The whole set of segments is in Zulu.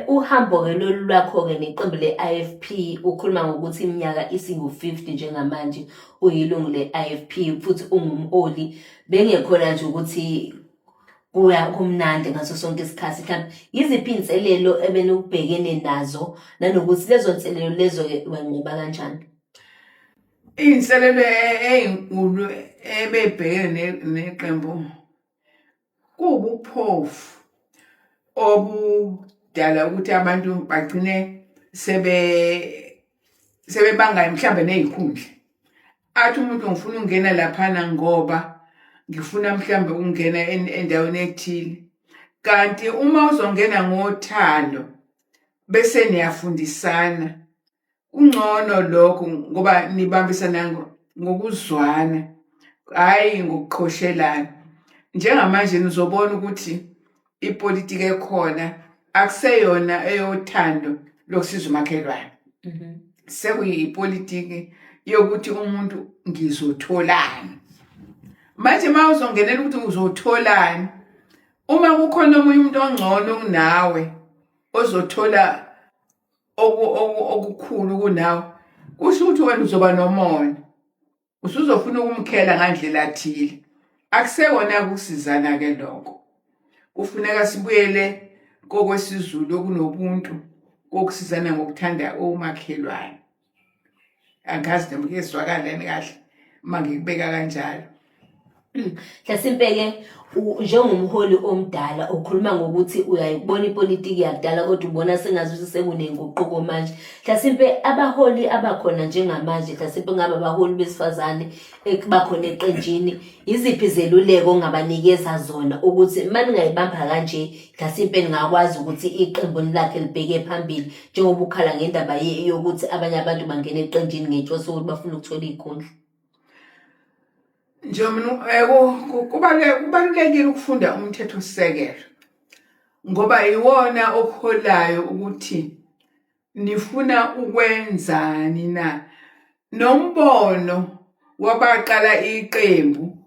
Uhambo-ke lolu lwakho-ke neqembu le-IFP ukhuluma ngokuthi iminyaka isingu-50 njengamanje uyilungu le-IFP futhi ungumholi bengekhona nje ukuthi kuya kumnandi ngaso sonke isikhathi mhlawumbe yiziphi iy'nselelo ebenukubhekene nazo nanokuthi lezo nselelo lezo-ke wanqoba kanjani? Iy'nselelo ey'nkulu ebey'bhekene neqembu Kuwubuphofu obudala ukuthi abantu bagcine sebe sebebanga mhlambe nezikhundla. Athi umuntu ngifuna ukungena laphana ngoba ngifuna mhlambe ukungena endaweni ethile. Kanti uma uzongena ngothando bese niyafundisana Kungcono lokho ngoba nibambisana ngokuzwana, hhayi ngokuqhoshelana. Njengamanje nizobona ukuthi ipolitiki ekhona akuseyona eyothando lokusiza umakhelwane. Sekuyipolitiki yokuthi umuntu ngizotholani. Manje uma uzongenela ukuthi uzotholani, uma kukhona omunye umuntu ongcono kunawe ozothola okukhulu kunawe kusho ukuthi wena uzoba nomona usuzofuna ukumkhela ngandlela thile akusekona ukusizana ke lokho kufuneka sibuyele kokwesizulu okunobuntu kokusizana ngokuthanda omakhelwane angazi noma kuyezwakala yini kahle uma ngikubeka kanjalo. Mhlasimpe-ke njengomholi omdala ukhuluma ngokuthi uyayibona ipolitiki yakudala kodwa ubona sengazuthi sekunenguquko manje. Mhlasimpe abaholi abakhona njengamanje mhlasimpe ngabe abaholi besifazane bakhona eqenjini yiziphi izeluleko ongabanikeza zona ukuthi uma ningayibamba kanje mhlasimpe ningakwazi ukuthi iqembu lakhe libheke phambili njengoba ukhala ngendaba yokuthi abanye abantu bangena eqenjini ngenhloso yokuthi bafuna ukuthola iy'khundla. Nje mina kubalulekile ukufunda umthethosisekelo ngoba iwona okuholayo ukuthi nifuna ukwenzani na. Nombono wabaqala iqembu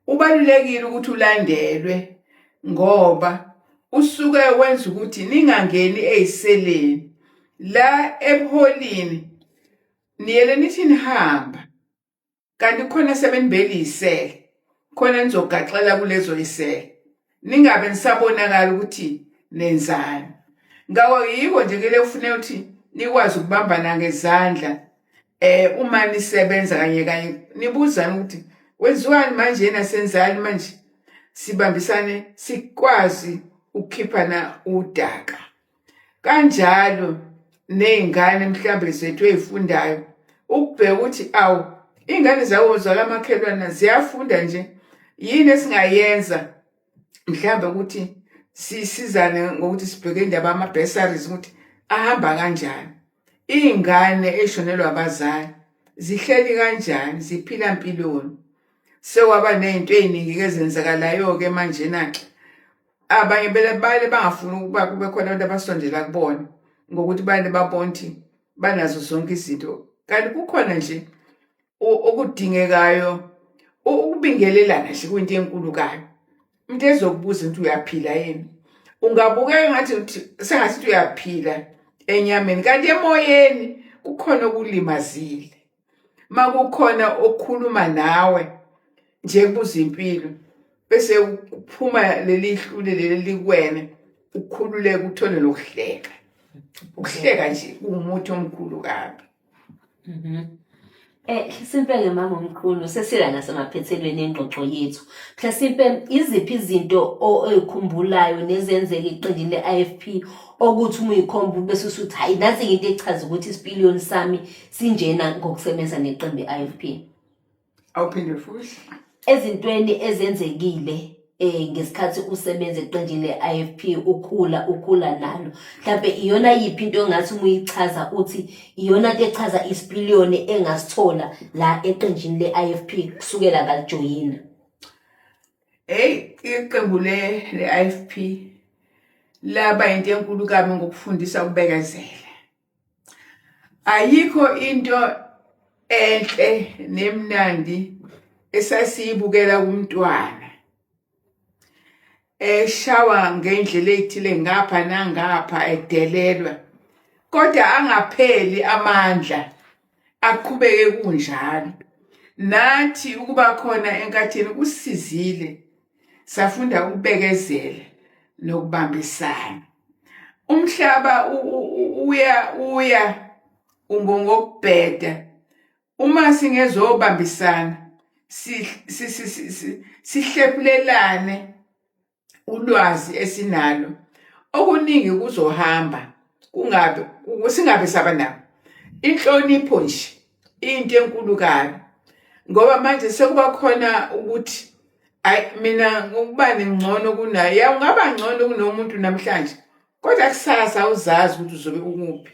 ubalulekile ukuthi ulandelwe ngoba usuke wenza ukuthi ningangeni eziseleni. La ebuholini niyele nithi nihamba kanti khona sebenibeka iy'sele khona nizogaxela kulezo y'sele ningabe nisabonakala ukuthi nenzani ngakho yiko nje ke kufuneka ukuthi nikwazi ukubambana ngezandla eh uma nisebenza kanye kanye nibuzane ukuthi wenziwani manje yena senzani manje sibambisane sikwazi ukukhiphana udaka Kanjalo ney'ngane mhlawumbe zethu ey'fundayo ukubheka ukuthi awu iy'ngane zawo zakamakhelwane ziyafunda nje yini esingayenza mhlawumbe ukuthi sisizane ngokuthi sibheke indaba yama-bursaries ukuthi ahamba kanjani. Iy'ngane ey'shonelwa abazali zihleli kanjani, ziphila mpiloni. Sekwaba ney'nto ey'ningi-ke ezenzakalayo-ke manjena-ke. Abanye bele bale bangafuni ukuba kube khona abantu abasondela kubona ngokuthi bale babona ukuthi banazo zonke izinto kanti kukhona nje okudingekayo ukubingelelana nje kuyinto enkulu kabi umuntu ezokubuza ukuthi uyaphila yini ungabukeka ngathi sengathi uyaphila enyameni kanti emoyeni kukhona okulimazile makukhona okhuluma nawe nje kubuza impilo bese kuphuma leli hlule leli likwena ukhululeke uthole nokuhleka ukuhleka nje kuwumuthi omkhulu kabi. Mhlasimpe-ke mama omkhulu sesila nasemaphethelweni engxoxo yethu. Mhlasimpe iziphi izinto oyikhumbulayo nezenzeka eqenjini le-IFP okuthi uma uyikhomba bese usuthi hayi nansi into echaza ukuthi isipiliyoni sami sinjena ngokusebenza neqembu i-IFP. Awuphinde futhi. Ezintweni ezenzekile eh ngesikhathi usebenza eqenjini le-IFP ukhula ukhula nalo mhlambe iyona yiphi into ongathi uma uyichaza uthi iyona into echaza isipiliyoni engasithola la eqenjini le-IFP kusukela ngalijoyina. Hey iqembu le le-IFP laba into enkulu kabi ngokufundisa ukubekezela. Ayikho into enhle nemnandi esasiyibukela kumntwana. eshawa ngendlela eyithile ngapha nangapha edelelwa kodwa angapheli amandla aqhubeke kunjalo. Nathi ukuba khona enkathini kusisizile safunda ukubekezela nokubambisana. Umhlaba uya uya ngokubheda uma singezobambisana sihlephulelane ulwazi esinalo okuningi kuzohamba kungabe singabe saba nako. Inhlonipho nje into enkulu kabi ngoba manje sekuba khona ukuthi ayi mina ngokubani ngcono kunaye. Ya ungaba ngcono kunomuntu namhlanje kodwa kusasa awuzazi ukuthi uzobe ukuphi.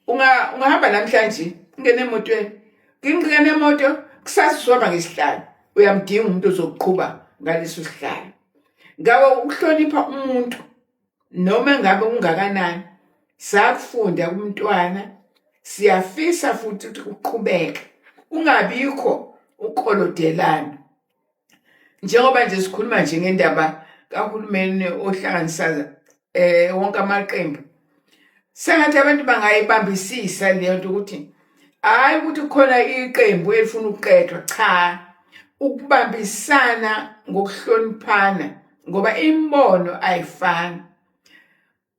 Ungahamba namhlanje ungene emotweni nginqike nemoto kusasa usuhamba ngesihlalo uyamdinga umuntu ozokuqhuba ngaleso sihlalo. Ngakho ukuhlonipha umuntu noma ngabe ungakanani sakufunda kumntwana siyafisa futhi ukuthi kuqhubeke kungabikho ukukolodelana. Njengoba nje sikhuluma nje ngendaba kahulumeni ohlanganisa wonke amaqembu sengathi abantu bangayibambisisa leyo nto ukuthi hhayi ukuthi khona iqembu elifuna ukuqedwa cha ukubambisana ngokuhloniphana ngoba imibono ayifani.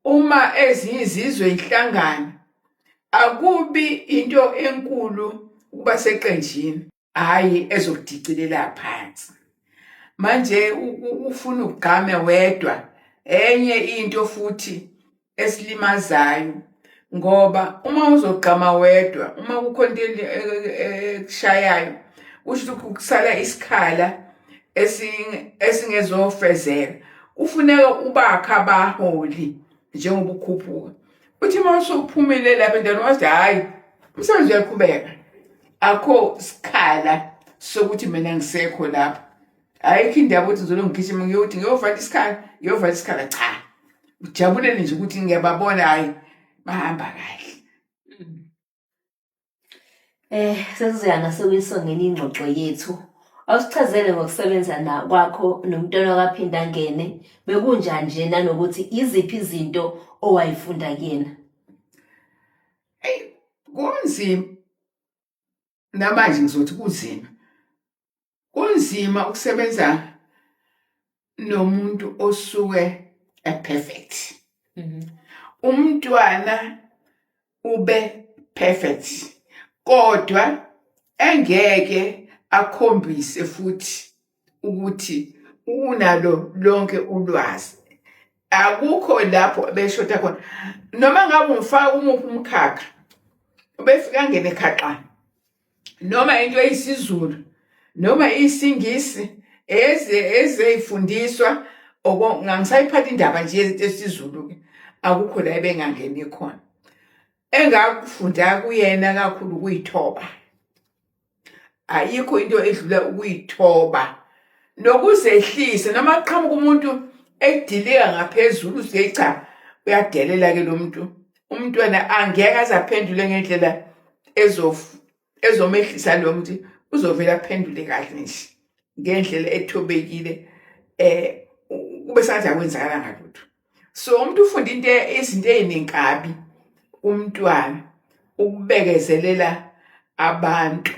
Uma ezinye izizwe ihlangana akubi into enkulu ukuba seqenjini. Hhayi ezokudicilela phansi. Manje ufuna ugqame wedwa enye into futhi esilimazayo ngoba uma uzogqama wedwa uma kukhona into ekushayayo kusho ukuthi kusala isikhala esingezofezeka. Kufuneka ubakhe abaholi njengoba ukhuphuka. Uthi uma usuphumile lapha endaweni wathi hhayi umsebenzi uyaqhubeka akho sikhala sokuthi mina ngisekho lapha ayikho indaba ukuthi ngizolo ngigijima ngiyokuthi ngiyovala isikhala ngiyovala isikhala cha ujabulele nje ukuthi ngiyababona hhayi bahamba kahle. Sesizoya ngasekuyisongeni ingxoxo yethu. Awusichazele ngokusebenza na kwakho nomntwana kaPhindangene, bekunjani nje nanokuthi iziphi izinto owayifunda kuyena? Eyi kunzima namanje ngizothi kunzima. Kunzima ukusebenza nomuntu osuke e-perfect. Umntwana ube perfect kodwa engeke akhombise futhi ukuthi unalo lonke ulwazi. Akukho lapho ebeshoda khona. Noma ngabe umfaka kumuphi umkhakha ubefika angene khaxa. Noma into eyisiZulu noma isiNgisi eze ezeyifundiswa ngangisayiphatha indaba nje yesiZulu-ke akukho la ebengangeni khona. Engakufunda kuyena kakhulu ukuyithoba. Ayikho into edlula ukuyithoba nokuzehlisa noma kuqhamuka umuntu edilika ngaphezulu uze cha uyadelela-ke lo muntu. Umntwana angeke aze aphendule ngendlela ezomehlisa lo muntu uzovele aphendule kahle nje ngendlela ethobekile kube sengathi akwenzakalanga lutho. So umuntu ufunda into izinto ey'ningi kabi umntwana ukubekezelela abantu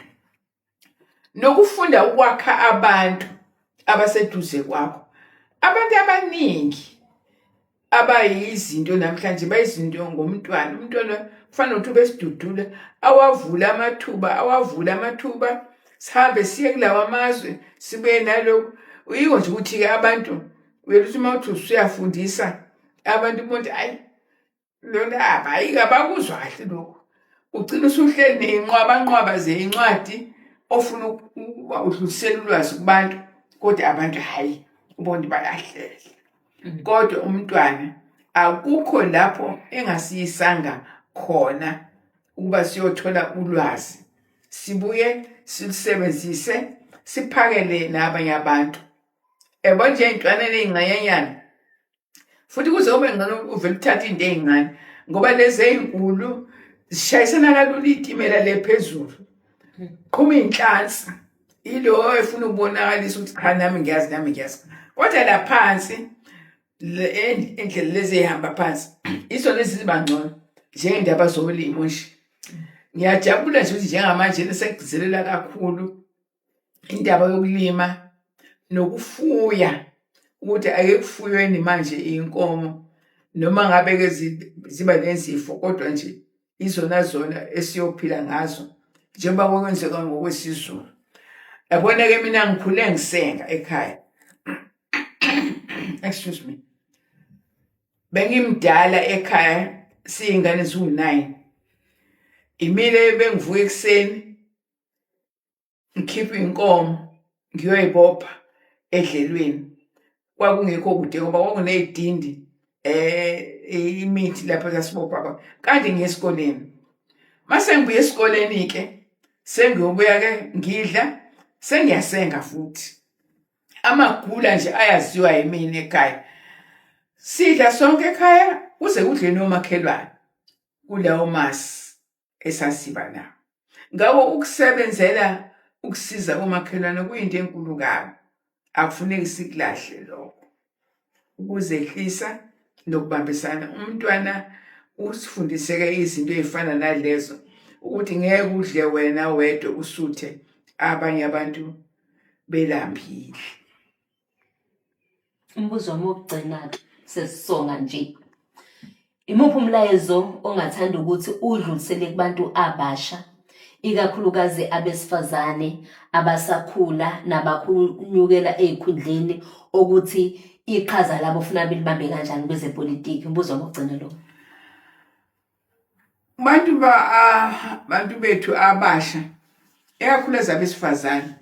nokufunda ukwakha abantu abaseduze kwakho. Abantu abaningi abayizinto namhlanje bayizinto ngomntwana. Umntwana kufanele ukuthi ubesidudula awavule amathuba awavule amathuba sihambe siye kulawa mazwe sibuye nalokhu. Yiko nje ukuthi-ke abantu uyeluthi uma uthi usuyafundisa abantu umuntu ayi lona hayi abakuzwa kahle lokhu. Ugcina usuhleli ney'nqwabanqwaba zey'ncwadi ofuna ukuba udlulisele ulwazi kubantu kodwa abantu hhayi ubona bayahlehla. Kodwa umntwana akukho lapho engasiyisanga khona ukuba siyothola ulwazi sibuye silusebenzise siphakele nabanye abantu. Yabo nje ey'ntwaneni ey'ncanyanyana futhi kuze kube ngcono uvele uthathe into ey'ncane ngoba lezi ey'nkulu zishayisana kalula iy'timela le phezulu qhuma iy'nhlansi ilo efuna ukubonakalisa ukuthi cha nami ngiyazi nami ngiyazi kodwa la phansi Indlela lezi ey'hamba phansi izona eziba ngcono njengendaba zolimo nje. Ngiyajabula nje ukuthi njengamanje sekugcizelela kakhulu indaba yokulima nokufuya ukuthi ake kufuyweni manje iy'nkomo noma ngabe-ke ziba nezifo kodwa nje izona zona esiyophila ngazo njengoba kwenzeka ngokwesiZulu. Yabona-ke mina ngikhule ngisenga ekhaya. Excuse me. Bengimdala ekhaya siyingane ziwu-nine. Imina ebengivuka ekuseni ngikhiphe inkomo ngiyoyibopha edlelweni. Kwakungekho kude ngoba kwakuney'dindi imithi lapho esasibopha khona. Kanti ngiya esikoleni. Mase ngibuya esikoleni-ke sengiyobuya-ke ngidla sengiyasenga futhi. Amagula nje ayaziwa yimina ekhaya. Sidla sonke ekhaya kuze kudle nomakhelwane kulawo masi esasiba nawo. Ngakho ukusebenzela ukusiza omakhelwane kuyinto enkulu kabi, akufuneki sikulahle lokho. Ukuzehlisa nokubambisana. Umntwana usifundiseke izinto ey'fana nalezo ukuthi ngeke udle wena wedwa usuthe abanye abantu belambile. Umbuzo wami wokugcina-ke sesisonga nje. Imuphi umlayezo ongathanda ukuthi uwudlulisele kubantu abasha, ikakhulukazi abesifazane abasakhula nabakhunyukela ey'khundleni okuthi iqhaza labo funa belibambe kanjani kwezepolitiki? Umbuzo wami wokugcina lo. Bantu ba bantu bethu abasha ikakhulukazi abesifazane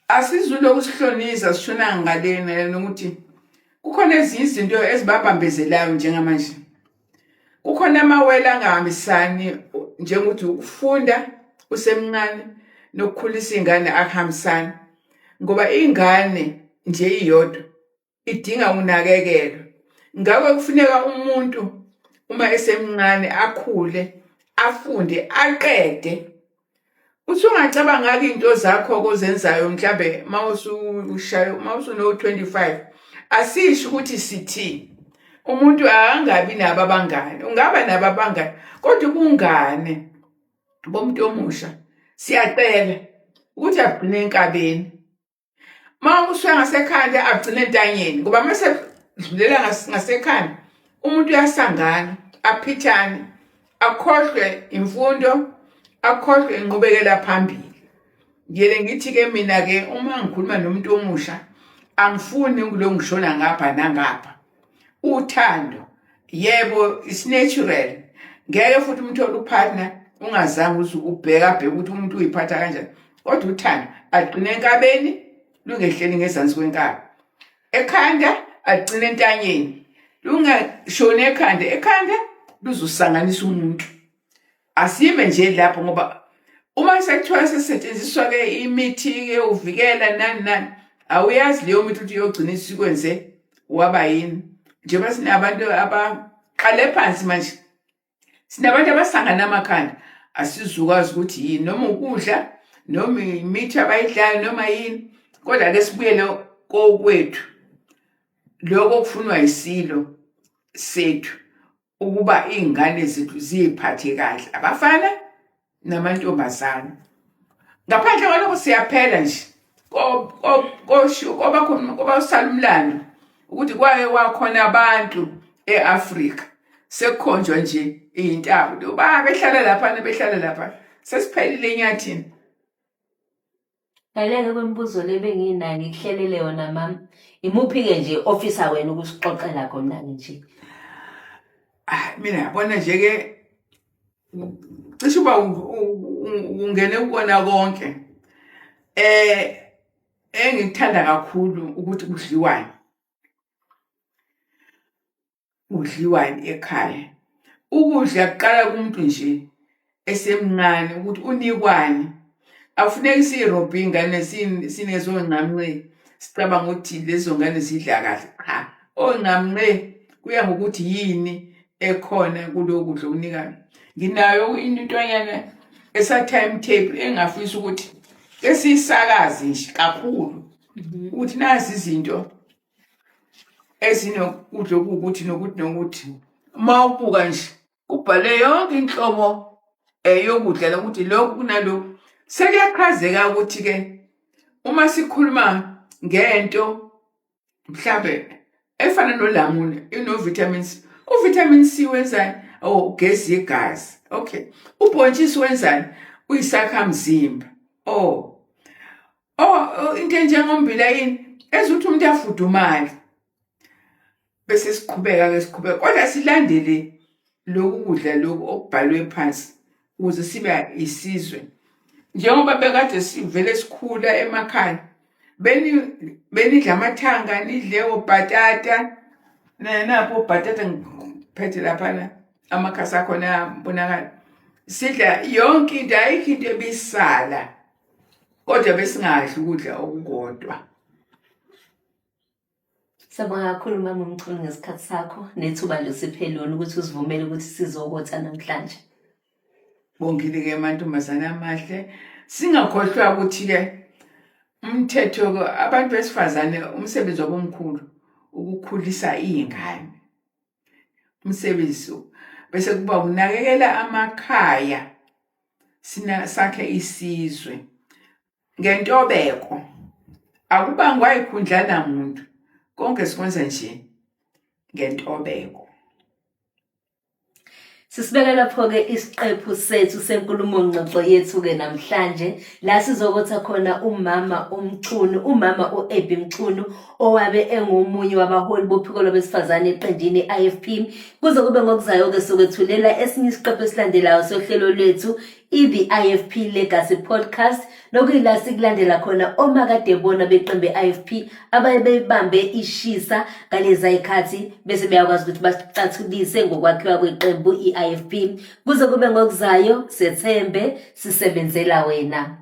asizulokhu sihloniza sishona ngalena nokuthi kukhona ezinye izinto ezibabambezelayo njengamanje. Kukhona amawele angahambisani njengokuthi ukufunda usemncane nokukhulisa ingane akuhambisani ngoba ingane nje iyodwa idinga ukunakekelwa. Ngakho kufuneka umuntu uma esemncane akhule, afunde, aqede. Uthi ungacabanga-ke iy'nto zakho-ke ozenzayo mhlambe uma usushaya uma usuno-25 asisho ukuthi sithini. Umuntu akangabi nabo abangani, ungaba nabo abangani kodwa ubungane bomuntu omusha siyacela ukuthi agcine enkabeni. Uma usuya ngasekhanda agcine entanyeni ngoba uma sedlulela ngasekhanda umuntu uyasangana aphithane akhohlwe imfundo akhohlwe inqubekela phambili. Ngiyele ngithi-ke mina-ke uma ngikhuluma nomuntu omusha angifuni ukulo ngishona ngapha nangapha. Uthando yebo it's natural ngeke futhi umthole upartner ungazange uze ubheka bheka ukuthi umuntu uyiphatha kanjani kodwa uthando agcine enkabeni lungehleli ngezansi kwenkaba ekhanda agcine entanyeni lungashoni ekhanda ekhanda luzosanganisa umuntu Asime nje lapho ngoba uma sekuthiwa sesetshenziswa-ke imithi-ke uvikela nani nani, awuyazi leyo mithi ukuthi iyogcina isikwenze waba yini. Njengoba sinabantu abaqale phansi manje, sinabantu abasangana amakhanda, asizukwazi ukuthi yini, noma ukudla, noma imithi abayidlayo, noma yini. Kodwa-ke sibuyele kokwethu, lokho okufunwa yisilo sethu ukuba iy'ngane zethu ziy'phathe kahle abafana namantombazane. Ngaphandle kwalokho siyaphela nje koba khona koba usala umlando ukuthi kwake kwakhona abantu e-Afrika sekukhonjwa nje iy'ntaba ba behlala laphana behlala lapha sesiphelile enyathini. Ngale-ke kwemibuzo le benginayo ngikuhlelele yona mama. Imuphi-ke nje ofisa wena ukusixoxela khona-ke nje? Ah, mina yabona nje-ke cishe uba ungene kukona konke. Eh engikuthanda kakhulu ukuthi kudliwani. Kudliwani ekhaya. Ukudla kuqala kumuntu nje esemncane ukuthi unikwani. Akufuneki siyirobhe iy'ngane sinikeze ongqamnqe sicabanga ukuthi lezo ngane zidla kahle. Cha, ongqamnqe kuya ngokuthi yini ekhona kuloku kudla okunikayo. Nginayo intwanyana esa-time table engingafisa ukuthi kesiyisakaze nje kakhulu ukuthi nazi izinto. ezinokudla okuwukuthi nokuthi nokuthi. Uma ubuka nje kubhalwe yonke inhlobo yokudla lokuthi lokhu kunalokhu. Sekuyachazeka ukuthi-ke uma sikhuluma ngento mhlambe efana nolamula ino-vitamin C. U-vitamin C wenzani? Oh, ugeza igazi. Okay. Ubhontshisi wenzani? Uyisakhamzimba. Oh. Oh, into enjengombila yini? Ezuthi umuntu afudumale. Bese siqhubeka ke siqhubeka kodwa silandele lokhu kudla lokhu okubhalwe phansi ukuze sibe isizwe. Njengoba bekade sivele sikhula emakhaya beni benidla amathanga nidle obhatata napho obhatata ngiphethe laphana amakhasi akhona ayabonakala sidla yonke into ayikho into ebisala kodwa besingadli ukudla okukodwa. Siyabonga kakhulu mama uMchunu ngesikhathi sakho nethuba nje usiphe lona ukuthi usivumele ukuthi sizokotha namhlanje. Bongile-ke amantombazane amahle. Singakhohlwa ukuthi-ke umthetho abantu besifazane umsebenzi wabo omkhulu ukukhulisa iy'ngane. Umsebenzi bese kuba ukunakekela amakhaya sina sakhe isizwe. Ngentobeko akubangwa yikhundla namuntu konke sikwenza nje ngentobeko. Sisibeka lapho-ke isiqephu sethu senkulumo-ngxoxo yethu-ke namhlanje la sizokotha khona umama uMchunu, umama u-Abby Mchunu owabe engomunye wabaholi bophiko lwabesifazane eqenjini i-IFP. Kuze kube ngokuzayo-ke sokwethulela esinye isiqephu esilandelayo sohlelo lwethu i-The IFP Legacy Podcast nokuyila sikulandela khona omakadebona beqembu i-IFP abaye beyibambe ishisa ngaleza ikhathi bese beyakwazi ukuthi basicathulise ngokwakhiwa kweqembu i-IFP. Kuze kube ngokuzayo sethembe sisebenzela wena.